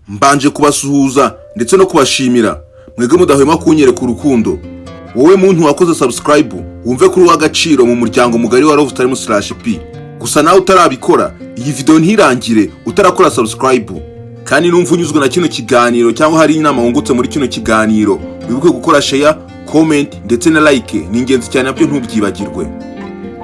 Mbanje kubasuhuza ndetse no kubashimira mwebwe mudahwema kunyereka urukundo. Wowe muntu wakoze subscribe, wumve kuri uw'agaciro mu muryango mugari wa Love Time slash P. Gusa nawe utarabikora, iyi video ntirangire utarakora subscribe. Kandi numva unyuzwe na kino kiganiro cyangwa hari inama wungutse muri kino kiganiro, wibuke gukora share, comment ndetse na like. Ni ingenzi cyane, nabyo ntubyibagirwe.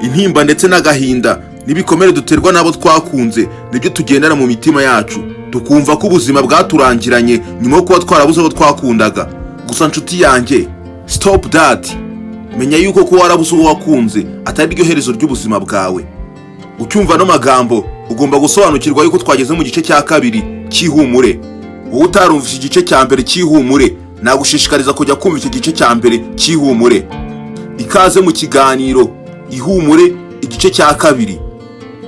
Intimba ndetse n'agahinda n'ibikomere duterwa n'abo twakunze nibyo tugendana mu mitima yacu, tukumva ko ubuzima bwaturangiranye nyuma yo kuba twarabuze abo twakundaga. Gusa nshuti yanjye, stop that. Menya yuko kuba warabuze uwo wakunze atari ryo herezo ry'ubuzima bwawe. Ucyumva ano magambo, ugomba gusobanukirwa yuko twageze mu gice cya kabiri cy'ihumure. Wowe utarumvise igice cya mbere cy'ihumure, nagushishikariza kujya kumva icyo gice cya mbere cy'ihumure. Ikaze mu kiganiro Ihumure, igice cya kabiri.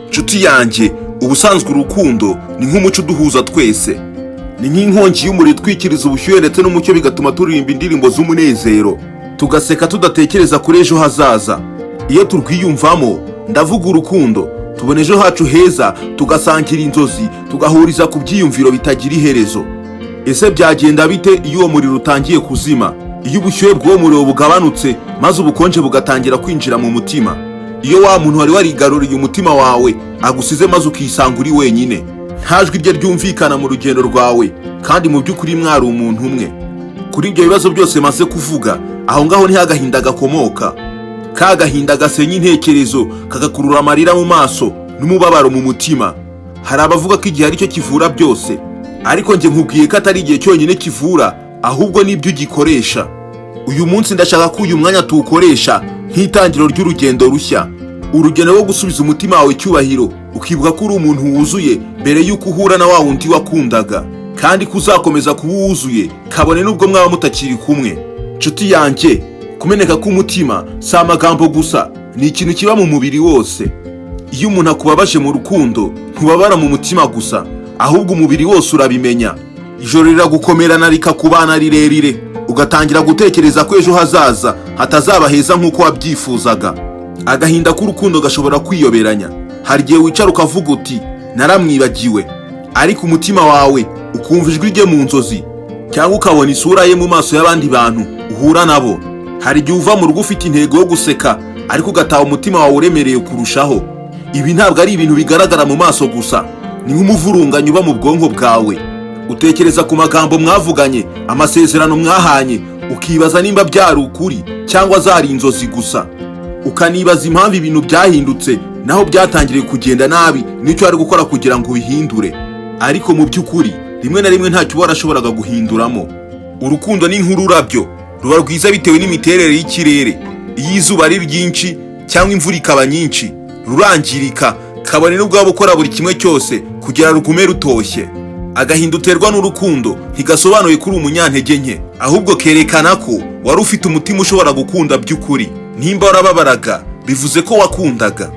Nshuti yanjye, ubusanzwe urukundo ni nk'umuco uduhuza twese, ni nk'inkongi y'umuriro itwikiriza ubushyuhe ndetse n'umucyo, bigatuma turirimba indirimbo z'umunezero, tugaseka tudatekereza kuri ejo hazaza. Iyo turwiyumvamo, ndavuga urukundo, tubona ejo hacu heza, tugasangira inzozi, tugahuriza ku byiyumviro bitagira iherezo. Ese byagenda bite iyo uwo muriro utangiye kuzima, iyo ubushyuhe bw'uwo muriro bugabanutse maze ubukonje bugatangira kwinjira mu mutima, iyo wa muntu wari warigaruriye umutima wawe agusize maze ukisanga uri wenyine, nta jwi rye ryumvikana mu rugendo rwawe, kandi mu by'ukuri mwari umuntu umwe? Kuri ibyo bibazo byose maze kuvuga, aho ngaho niho agahinda gakomoka, ka gahinda gasenya intekerezo, kagakurura amarira mu maso n'umubabaro mu mutima. Hari abavuga ko igihe aricyo kivura byose, ariko njye nkubwiye ko atari igihe cyonyine kivura, ahubwo n'ibyo ugikoresha. Uyu munsi ndashaka ko uyu mwanya tuwukoresha nk'itangiriro ry'urugendo rushya, urugendo rwo gusubiza umutima wawe icyubahiro, ukibuka ko uri umuntu wuzuye mbere y'uko uhura na wa wundi wakundaga, kandi ko uzakomeza kuba uwuzuye kabone n'ubwo mwaba mutakiri kumwe. Nshuti yanjye, kumeneka k'umutima si amagambo gusa, ni ikintu kiba mu mubiri wose. Iyo umuntu akubabaje mu rukundo, ntubabara mu mutima gusa, ahubwo umubiri wose urabimenya. Ijoro riragukomerana rikakubana rirerire, ugatangira gutekereza ko ejo hazaza hatazaba heza nk'uko wabyifuzaga. Agahinda k'urukundo gashobora kwiyoberanya. Hari igihe wicara ukavuga uti: "Naramwibagiwe," ariko umutima wawe ukumva ijwi rye mu nzozi, cyangwa ukabona isura ye mu maso y'abandi bantu uhura nabo. Hari igihe uva mu rugo ufite intego yo guseka, ariko ugataha umutima wawe uremereye kurushaho. Ibi ntabwo ari ibintu bigaragara mu maso gusa, ni nk'umuvurunganyi uba mu bwonko bwawe. Utekereza ku magambo mwavuganye, amasezerano mwahanye, ukibaza nimba byari ukuri cyangwa zari inzozi gusa, ukanibaza impamvu ibintu byahindutse naho byatangiriye kugenda nabi, n'icyo wari gukora kugira ngo ubihindure. Ariko mu by'ukuri, rimwe na rimwe ntacyo uba warashoboraga guhinduramo. Urukundo ni nk'ururabyo, ruba rwiza bitewe n'imiterere y'ikirere. Iyo izuba ari ryinshi cyangwa imvura ikaba nyinshi, rurangirika, kabone n'ubwo waba ukora buri kimwe cyose kugira rugume rutoshye. Agahinda uterwa n'urukundo ntigasobanuye ko uri umunyantege nke, ahubwo kerekana ko wari ufite umutima ushobora gukunda by'ukuri. Nimba warababaraga, bivuze ko wakundaga,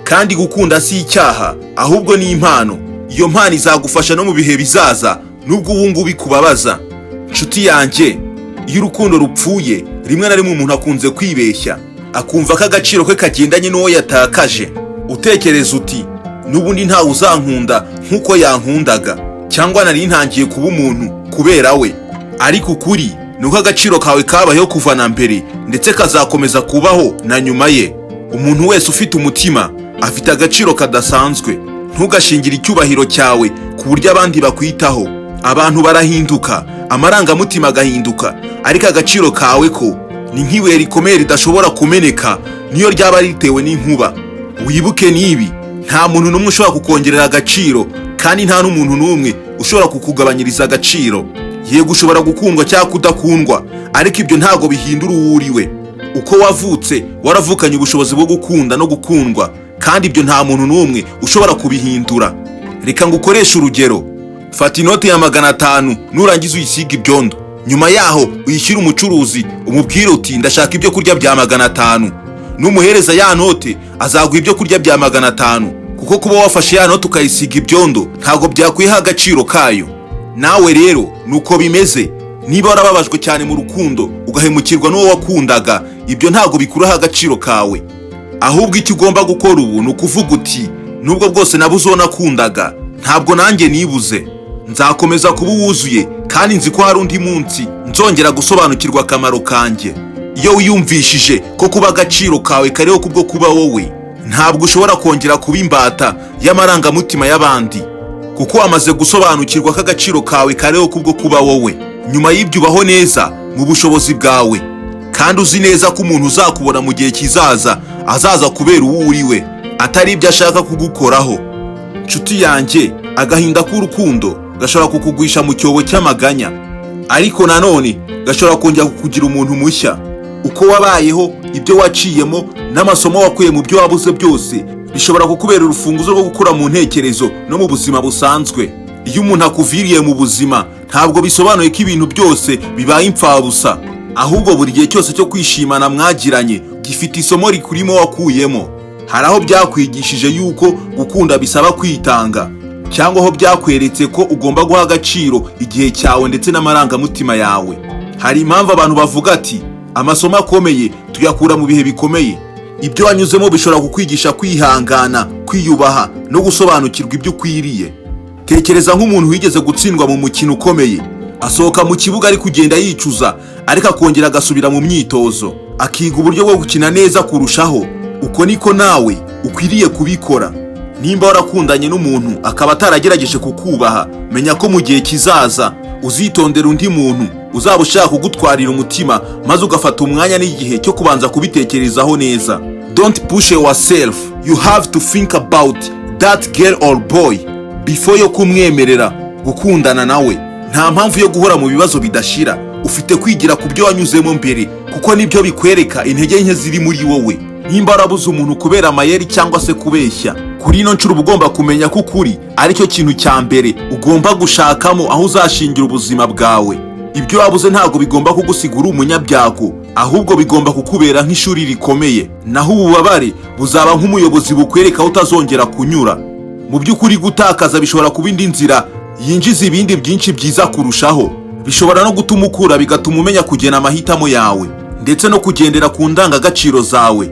kandi gukunda si icyaha, ahubwo ni impano. Iyo mpano izagufasha no mu bihe bizaza, nubwo ubu ngubu ikubabaza. Nshuti yanjye, iyo urukundo rupfuye, rimwe na rimwe umuntu akunze kwibeshya, akumva ko agaciro ke kagendanye n'uwo yatakaje. Utekereza uti: "N'ubundi ntawe uzankunda nk'uko yankundaga," cyangwa "Nari ntangiye kuba umuntu kubera we." Ariko ukuri ni uko agaciro kawe kabayeho kuva na mbere, ndetse kazakomeza kubaho na nyuma ye. Umuntu wese ufite umutima afite agaciro kadasanzwe. Ntugashingire icyubahiro cyawe ku buryo abandi bakwitaho. Abantu barahinduka, amarangamutima agahinduka, ariko agaciro kawe ko ni nk'ibuye rikomeye ridashobora kumeneka niyo ryaba ritewe n'inkuba. Wibuke n'ibi: nta muntu n'umwe ushobora kukongerera agaciro, kandi nta n'umuntu n'umwe ushobora kukugabanyiriza agaciro. Yego, ushobora gukundwa cyangwa kudakundwa, ariko ibyo ntabwo bihindura uwo uri we. Uko wavutse, waravukanye ubushobozi bwo gukunda no gukundwa, kandi ibyo nta muntu n'umwe ushobora kubihindura. Reka ngukoreshe urugero. Fata inote ya 500, nurangiza uyisiga ibyondo. Nyuma yaho uyishyire umucuruzi, umubwire uti: "Ndashaka ibyo kurya bya 500." Numuhereza ya note, azaguha ibyo kurya bya 500, kuko kuba wafashe ya note ukayisiga ibyondo ntabwo byakwiha agaciro kayo. Nawe rero nuko bimeze. Niba warababajwe cyane mu rukundo, ugahemukirwa n'uwo wakundaga, ibyo ntabwo bikuraho agaciro kawe. Ahubwo icyo ugomba gukora ubu ni ukuvuga uti: "Nubwo bwose nabuze uwo nakundaga, ntabwo nanjye nibuze." Nzakomeza kuba uwuzuye, kandi nzi ko hari undi munsi nzongera gusobanukirwa akamaro kanjye. Iyo wiyumvishije ko kuba agaciro kawe kariho kubwo kuba wowe, ntabwo ushobora kongera kuba imbata y'amarangamutima y'abandi, kuko wamaze gusobanukirwa ko agaciro kawe kariho kubwo kuba wowe. Nyuma y'ibyo, ubaho neza mu bushobozi bwawe, kandi uzi neza ko umuntu uzakubona mu gihe kizaza azaza kubera uwo uri we, atari ibyo ashaka kugukoraho. Nshuti yanjye, agahinda k'urukundo gashobora kukugwisha mu cyobo cy'amaganya, ariko nanone gashobora kongera kukugira umuntu mushya. Uko wabayeho, ibyo waciyemo n'amasomo wakuye mu byo wabuze byose bishobora kukubera urufunguzo rwo gukura mu ntekerezo no mu buzima busanzwe. Iyo umuntu akuviriye mu buzima, ntabwo bisobanuye ko ibintu byose bibaye imfabusa, ahubwo buri gihe cyose cyo kwishimana mwagiranye gifite isomo rikurimo wakuyemo. Hari aho byakwigishije yuko gukunda bisaba kwitanga, cyangwa aho byakweretse ko ugomba guha agaciro igihe cyawe ndetse n'amarangamutima yawe. Hari impamvu abantu bavuga ati: "Amasomo akomeye tuyakura mu bihe bikomeye." Ibyo wanyuzemo bishobora kukwigisha kwihangana, kwiyubaha no gusobanukirwa ibyo ukwiriye. Tekereza nk'umuntu wigeze gutsindwa mu mukino ukomeye, asohoka mu kibuga ari kugenda yicuza, ariko akongera agasubira mu myitozo, akiga uburyo bwo gukina neza kurushaho. Uko niko nawe ukwiriye kubikora. Nimba warakundanye n'umuntu akaba ataragerageje kukubaha, menya ko mu gihe kizaza uzitondera undi muntu uzaba ushaka kugutwarira umutima, maze ugafata umwanya n'igihe cyo kubanza kubitekerezaho neza. Don't push yourself. You have to think about that girl or boy before yo kumwemerera gukundana nawe. Nta mpamvu yo guhora mu bibazo bidashira. Ufite kwigira ku byo wanyuzemo mbere, kuko nibyo bikwereka intege nke ziri muri wowe. Nimba warabuze umuntu kubera amayeri cyangwa se kubeshya, kuri ino nshuro uba ugomba kumenya ko ukuri aricyo kintu cya mbere ugomba gushakamo aho uzashingira ubuzima bwawe. Ibyo wabuze ntabwo bigomba kugusiga uri umunyabyago, ahubwo bigomba kukubera nk'ishuri rikomeye, naho ububabare buzaba nk'umuyobozi bukwereka aho utazongera kunyura. Mu by'ukuri, gutakaza bishobora kuba indi nzira yinjiza ibindi byinshi byiza kurushaho. Bishobora no gutuma ukura, bigatuma umenya kugena amahitamo yawe ndetse no kugendera ku ndangagaciro zawe.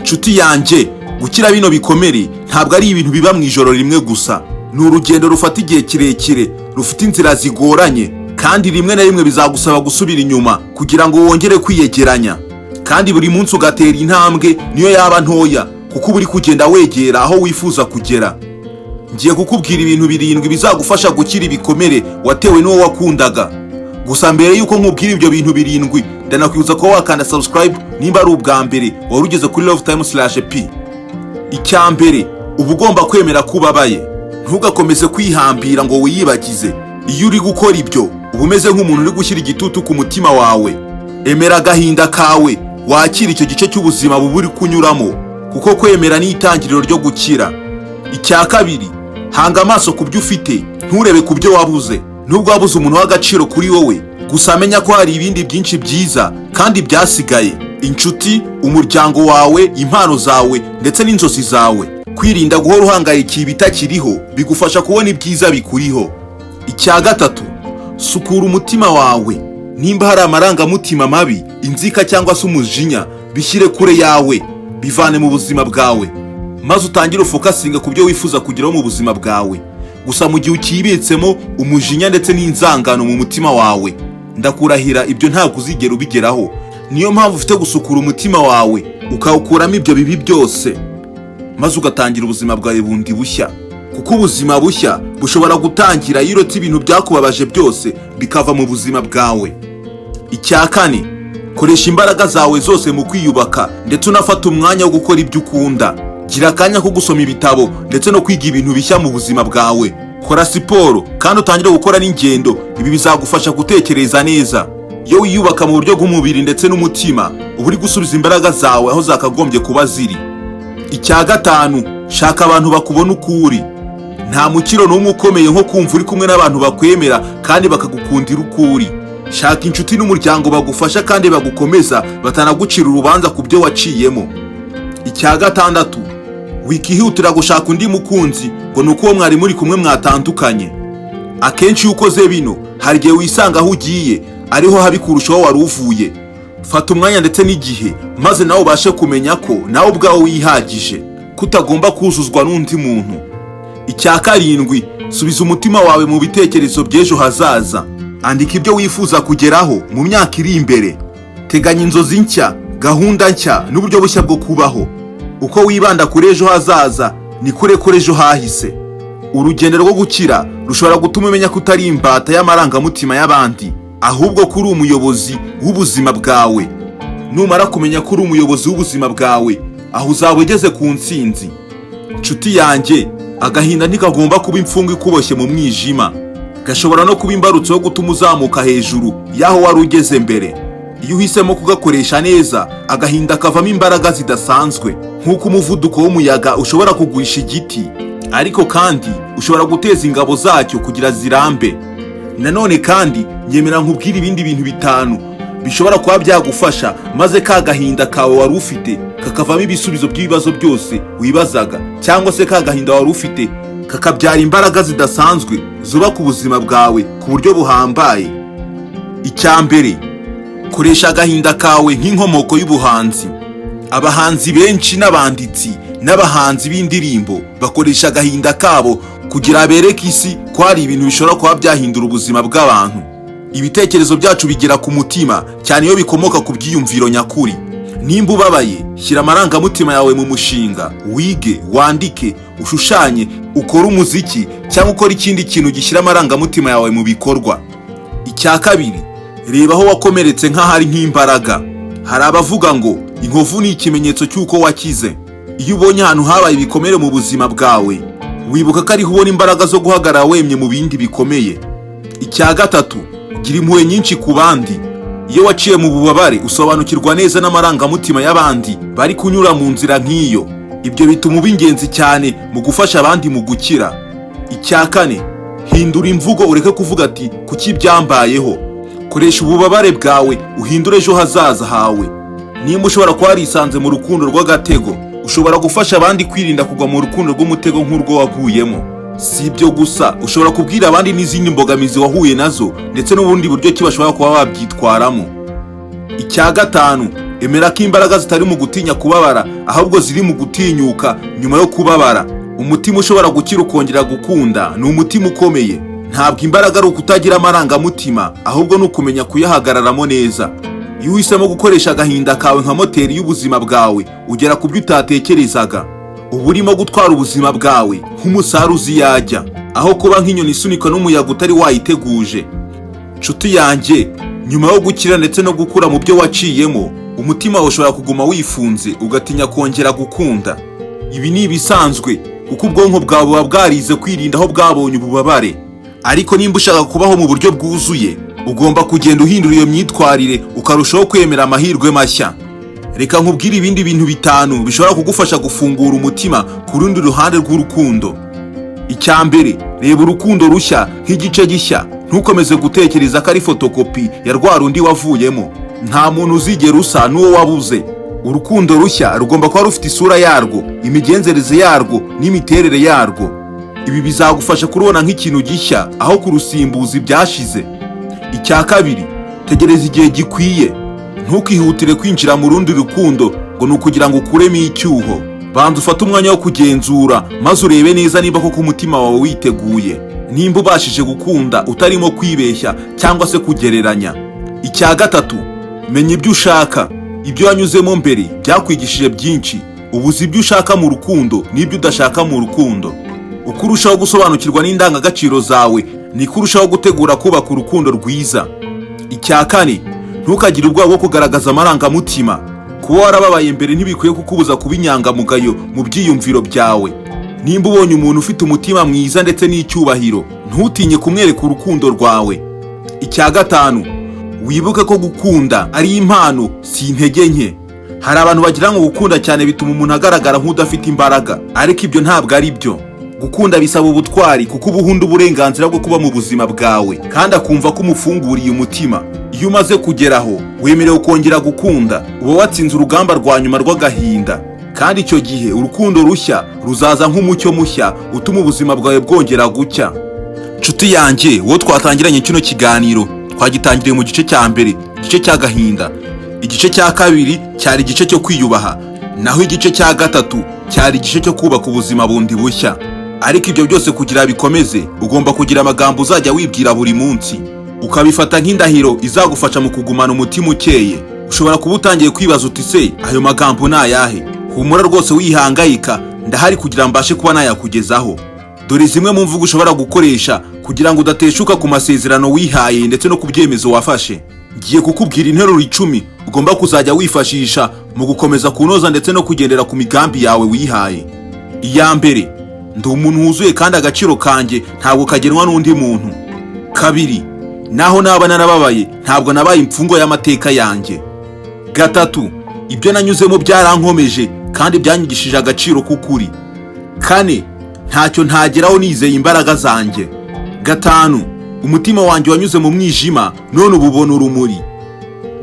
Nshuti yanjye, gukira bino bikomere ntabwo ari ibintu biba mu ijoro rimwe gusa. Ni urugendo rufata igihe kirekire, rufite inzira zigoranye, kandi rimwe na rimwe bizagusaba gusubira inyuma kugira ngo wongere kwiyegeranya, kandi buri munsi ugatera intambwe, niyo yaba ntoya, kuko uba uri kugenda wegera aho wifuza kugera. Ngiye kukubwira ibintu birindwi bizagufasha gukira ibikomere watewe n'uwo wakundaga. Gusa mbere y'uko nkubwira ibyo bintu birindwi, ndanakwibutsa kuba wakanda subscribe nimba ari ubwa mbere wari ugeze kuri Love Time slash P. Icya mbere, uba ugomba kwemera ko ubabaye. Ntugakomeze kwihambira ngo wiyibagize. Iyo uri gukora ibyo, uba umeze nk'umuntu uri gushyira igitutu ku mutima wawe. Emera agahinda kawe, wakire icyo gice cy'ubuzima buba uri kunyuramo, kuko kwemera ni itangiriro ryo gukira. Icya kabiri, hanga amaso ku byo ufite, nturebe ku byo wabuze. Nubwo wabuze umuntu w'agaciro kuri wowe, gusa menya ko hari ibindi byinshi byiza kandi byasigaye: inshuti, umuryango wawe, impano zawe ndetse n'inzozi zawe. Kwirinda guhora uhangayikiye ibitakiriho bigufasha kubona ibyiza bikuriho. Icya gatatu, sukura umutima wawe. Nimba hari amarangamutima mabi, inzika cyangwa se umujinya, bishyire kure yawe, bivane mu buzima bwawe, maze utangire ufocusinga ku byo wifuza kugeraho mu buzima bwawe. Gusa mu gihe ukibitsemo umujinya ndetse n'inzangano mu mutima wawe, ndakurahira, ibyo ntabwo uzigera ubigeraho. Niyo mpamvu ufite gusukura umutima wawe, ukawukuramo ibyo bibi byose, maze ugatangira ubuzima bwawe bundi bushya, kuko ubuzima bushya bushobora gutangira iyo uretse ibintu byakubabaje byose bikava mu buzima bwawe. Icya kane, koresha imbaraga zawe zose mu kwiyubaka, ndetse unafata umwanya wo gukora ibyo ukunda. Gira akanya ko gusoma ibitabo ndetse no kwiga ibintu bishya mu buzima bwawe. Kora siporo kandi utangire gukora n'ingendo. Ibi bizagufasha gutekereza neza. Iyo wiyubaka mu buryo bw'umubiri ndetse n'umutima, uba uri gusubiza imbaraga zawe aho zakagombye kuba ziri. Icya gatanu, shaka abantu bakubona uko uri. Nta mukiro n'umwe ukomeye nko kumva uri kumwe n'abantu bakwemera kandi bakagukundira uko uri. Shaka inshuti n'umuryango bagufasha kandi bagukomeza, batanagucira urubanza ku byo waciyemo. Icya gatandatu, wikihutira gushaka undi mukunzi ngo ni uko uwo mwari muri kumwe mwatandukanye. Akenshi iyo ukoze bino, hari igihe wisanga aho ugiye ariho habi kurusha aho wari uvuye. Fata umwanya ndetse n'igihe, maze nawe ubashe kumenya ko nawe ubwawe wihagije, ko utagomba kuzuzwa n'undi muntu. Icya karindwi, Icya karindwi, subiza umutima wawe mu bitekerezo by'ejo hazaza. Andika ibyo wifuza kugeraho mu myaka iri imbere. Teganya inzozi nshya, gahunda nshya n'uburyo bushya bwo kubaho. Uko wibanda kuri ejo hazaza, ni kure kuri ejo hahise. Urugendo rwo gukira rushobora gutuma umenya ko utari imbata y'amarangamutima y'abandi, ahubwo ko uri umuyobozi w'ubuzima bwawe. Numara kumenya ko uri umuyobozi w'ubuzima bwawe, aho uzaba ugeze ku ntsinzi. Nshuti yanjye, agahinda ntikagomba kuba imfungwa ikuboshye mu mwijima. Gashobora no kuba imbarutso yo gutuma uzamuka hejuru y'aho wari ugeze mbere. Iyo uhisemo kugakoresha neza, agahinda kavamo imbaraga zidasanzwe, nk'uko umuvuduko w'umuyaga ushobora kugwisha igiti, ariko kandi ushobora guteza ingabo zacyo kugira zirambe. Nanone kandi nyemera nkubwire ibindi bintu bitanu bishobora kuba byagufasha, maze ka gahinda kawe wari ufite kakavamo ibisubizo by'ibibazo byose wibazaga, cyangwa se ka gahinda wari ufite kakabyara imbaraga zidasanzwe zubaka ubuzima bwawe ku buryo buhambaye. Icya mbere, koresha agahinda kawe nk'inkomoko y'ubuhanzi. Abahanzi benshi n'abanditsi n'abahanzi b'indirimbo bakoresha agahinda kabo kugira bereke isi ko hari ibintu bishobora kuba byahindura ubuzima bw'abantu. Ibitekerezo byacu bigera ku mutima cyane iyo bikomoka ku byiyumviro nyakuri. Nimba ubabaye, shyira amarangamutima yawe mu mushinga, wige, wandike, ushushanye, ukore umuziki cyangwa ukore ikindi kintu gishyira amarangamutima yawe mu bikorwa. Icya kabiri, reba aho wakomeretse nk'ahari nk'imbaraga. Hari abavuga ngo inkovu ni ikimenyetso cy'uko wakize. Iyo ubonye ahantu habaye ibikomere mu buzima bwawe, wibuka ko ariho ubona imbaraga zo guhagarara wemye mu bindi bikomeye. Icya gatatu, gira impuhwe nyinshi ku bandi. Iyo waciye mu bubabare, usobanukirwa neza n'amarangamutima y'abandi bari kunyura mu nzira nk'iyo. Ibyo bituma uba ingenzi cyane mu gufasha abandi mu gukira. Icya kane, hindura imvugo, ureke kuvuga ati "Kuki byambayeho?" Koresha ububabare bwawe uhindure ejo hazaza hawe. Nimba ushobora kuba warisanze mu rukundo rw'agatego, ushobora gufasha abandi kwirinda kugwa mu rukundo rw'umutego nk'urwo waguyemo. Si ibyo gusa, ushobora kubwira abandi n'izindi mbogamizi wahuye nazo ndetse n'ubundi buryo ki bashobora kuba babyitwaramo. Icya gatanu, emera ko imbaraga zitari mu gutinya kubabara, ahubwo ziri mu gutinyuka nyuma yo kubabara. Umutima ushobora gukira ukongera gukunda ni umutima ukomeye. Ntabwo imbaraga ari ukutagira amarangamutima, ahubwo ni ukumenya kuyahagararamo neza. Iyo uhisemo gukoresha agahinda kawe nka moteri y'ubuzima bwawe, ugera ku byo utatekerezaga. Uba urimo gutwara ubuzima bwawe nk'umusaruzi yajya, aho kuba nk'inyoni isunikwa n'umuyaga utari wayiteguje. Nshuti yanjye, nyuma yo gukira ndetse no gukura mu byo waciyemo, umutima wawe ushobora kuguma wifunze, ugatinya kongera gukunda. Ibi ni ibisanzwe, kuko ubwonko bwawe buba bwarize kwirinda aho bwabonye ububabare. Ariko nimba ushaka kubaho mu buryo bwuzuye, ugomba kugenda uhindura iyo myitwarire, ukarushaho kwemera amahirwe mashya. Reka nkubwire ibindi bintu bitanu bishobora kugufasha gufungura umutima ku rundi ruhande rw'urukundo. Icya mbere, reba urukundo rushya nk'igice gishya. Ntukomeze gutekereza ko ari fotokopi ya rwa rundi wavuyemo. Nta muntu uzigera usa n'uwo wabuze. Urukundo rushya rugomba kuba rufite isura yarwo, imigenzereze yarwo n'imiterere yarwo. Ibi bizagufasha kurubona nk'ikintu gishya aho kurusimbuza ibyashize. Icya kabiri, tegereza igihe gikwiye. Ntukihutire kwinjira mu rundi rukundo ngo ni ukugira ngo ukuremo icyuho. Banza ufate umwanya wo kugenzura, maze urebe neza niba koko umutima wawe witeguye, nimba ubashije gukunda utarimo kwibeshya cyangwa se kugereranya. Icya gatatu, menya ibyo ushaka. Ibyo wanyuzemo mbere byakwigishije byinshi. Ubu uzi ibyo ushaka mu rukundo n'ibyo udashaka mu rukundo. Uko urushaho gusobanukirwa n'indangagaciro zawe, niko urushaho gutegura kubaka urukundo rwiza. Icya kane, ntukagire ubwoba bwo kugaragaza amarangamutima. Kuba warababaye mbere ntibikwiye kukubuza kuba inyangamugayo mu byiyumviro byawe. Nimba ubonye umuntu ufite umutima mwiza ndetse n'icyubahiro, ntutinye kumwereka urukundo rwawe. Icya gatanu, wibuke ko gukunda ari impano, si intege nke. Hari abantu bagira ngo gukunda cyane bituma umuntu agaragara nk'udafite imbaraga, ariko ibyo ntabwo ari byo. Gukunda bisaba ubutwari, kuko uba uhunda uburenganzira bwo kuba mu buzima bwawe kandi akumva ko umufunguriye umutima. Iyo umaze kugeraho wemerewe kongera gukunda, uba watsinze urugamba rwa nyuma rw'agahinda, kandi icyo gihe urukundo rushya ruzaza nk'umucyo mushya utuma ubuzima bwawe bwongera gucya. Nshuti yanjye, wowe twatangiranye kino kiganiro, twagitangiriye mu gice cya mbere, igice cy'agahinda. Igice cya kabiri cyari igice cyo kwiyubaha, naho igice cya gatatu cyari igice cyo kubaka ubuzima bundi bushya. Ariko ibyo byose kugira bikomeze, ugomba kugira amagambo uzajya wibwira buri munsi, ukabifata nk'indahiro izagufasha mu kugumana umutima ukeye. Ushobora kuba utangiye kwibaza uti: "Se ayo magambo ni ayahe?" Humura rwose, wihangayika, ndahari kugira ngo mbashe kuba nayakugezaho. Dore zimwe mu mvugo ushobora gukoresha kugira ngo udateshuka ku masezerano wihaye ndetse no ku byemezo wafashe. Ngiye kukubwira interuro 10 ugomba kuzajya wifashisha mu gukomeza kunoza ndetse no kugendera ku migambi yawe wihaye. Iya mbere: ndi umuntu wuzuye kandi agaciro kanjye ntabwo kagenwa n'undi muntu. Kabiri: naho naba narababaye, ntabwo nabaye imfungwa y'amateka yanjye. Gatatu: ibyo nanyuzemo byarankomeje kandi byanyigishije agaciro k'ukuri. Kane: ntacyo ntageraho nizeye imbaraga zanjye. Gatanu: umutima wanjye wanyuze mu mwijima, none ubu ubona urumuri.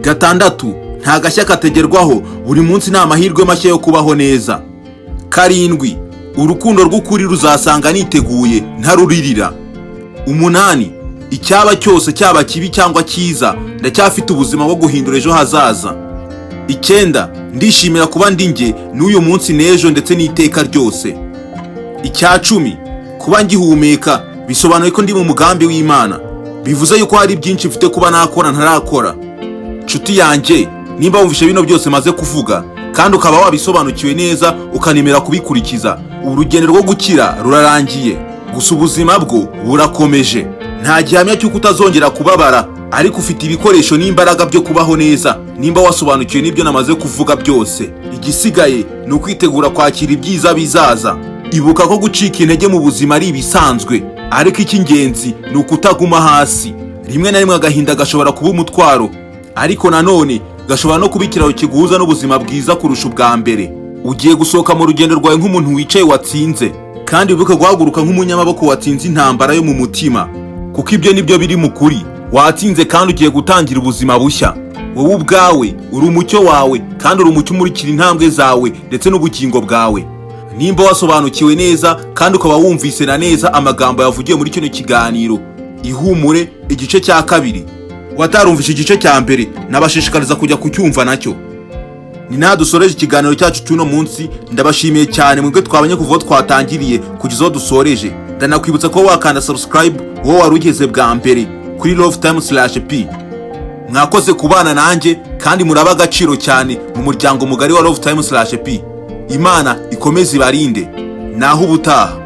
Gatandatu: nta gashya kategerwaho, buri munsi ni amahirwe mashya yo kubaho neza. Karindwi: urukundo rw'ukuri ruzasanga niteguye, ntaruririra. Umunani: icyaba cyose, cyaba kibi cyangwa cyiza, ndacyafite ubuzima bwo guhindura ejo hazaza. Icyenda: ndishimira kuba ndi njye n'uyu munsi n'ejo ndetse n'iteka ryose. Icya 10: kuba ngihumeka bisobanuye ko ndi mu mugambi w'Imana, bivuze yuko hari byinshi mfite kuba nakora ntarakora. Nshuti yanjye, nimba wumvishe bino byose maze kuvuga kandi ukaba wabisobanukiwe neza, ukanemera kubikurikiza, urugendo rwo gukira rurarangiye, gusa ubuzima bwo burakomeje. Nta gihamya cy'uko utazongera kubabara, ariko ufite ibikoresho n'imbaraga byo kubaho neza nimba wasobanukiwe n'ibyo namaze kuvuga byose. Igisigaye ni ukwitegura kwakira ibyiza bizaza. Ibuka ko gucika intege mu buzima ari ibisanzwe, ariko icy'ingenzi ni ukutaguma hasi. Rimwe na rimwe agahinda gashobora kuba umutwaro, ariko nanone gashobora no kuba ikiraro kiguhuza n'ubuzima bwiza kurusha ubwa mbere. Ugiye gusohoka mu rugendo rwawe nk'umuntu wicaye watsinze, kandi wibuke guhaguruka nk'umunyamaboko watsinze intambara yo mu mutima, kuko ibyo nibyo biri mu kuri. Watsinze kandi ugiye gutangira ubuzima bushya. Wowe ubwawe uri umucyo wawe, kandi uri umucyo umurikira intambwe zawe ndetse n'ubugingo bwawe. Nimba wasobanukiwe neza kandi ukaba wumvise na neza amagambo yavugiwe muri kino kiganiro Ihumure igice cya kabiri, watarumvishe igice cya mbere, nabashishikariza kujya kucyumva nacyo. Ni naha dusoreje ikiganiro cyacu cy'uno munsi. Ndabashimiye cyane mwebwe twabanye kuva aho twatangiriye kugeza aho dusoreje. Ndanakwibutsa ko wakanda subscribe wowe wari ugeze bwa mbere kuri Love Time slash P. Mwakoze kubana nanjye kandi muraba agaciro cyane mu muryango mugari wa Love Time slash P. Imana ikomeze ibarinde. Naho ubutaha.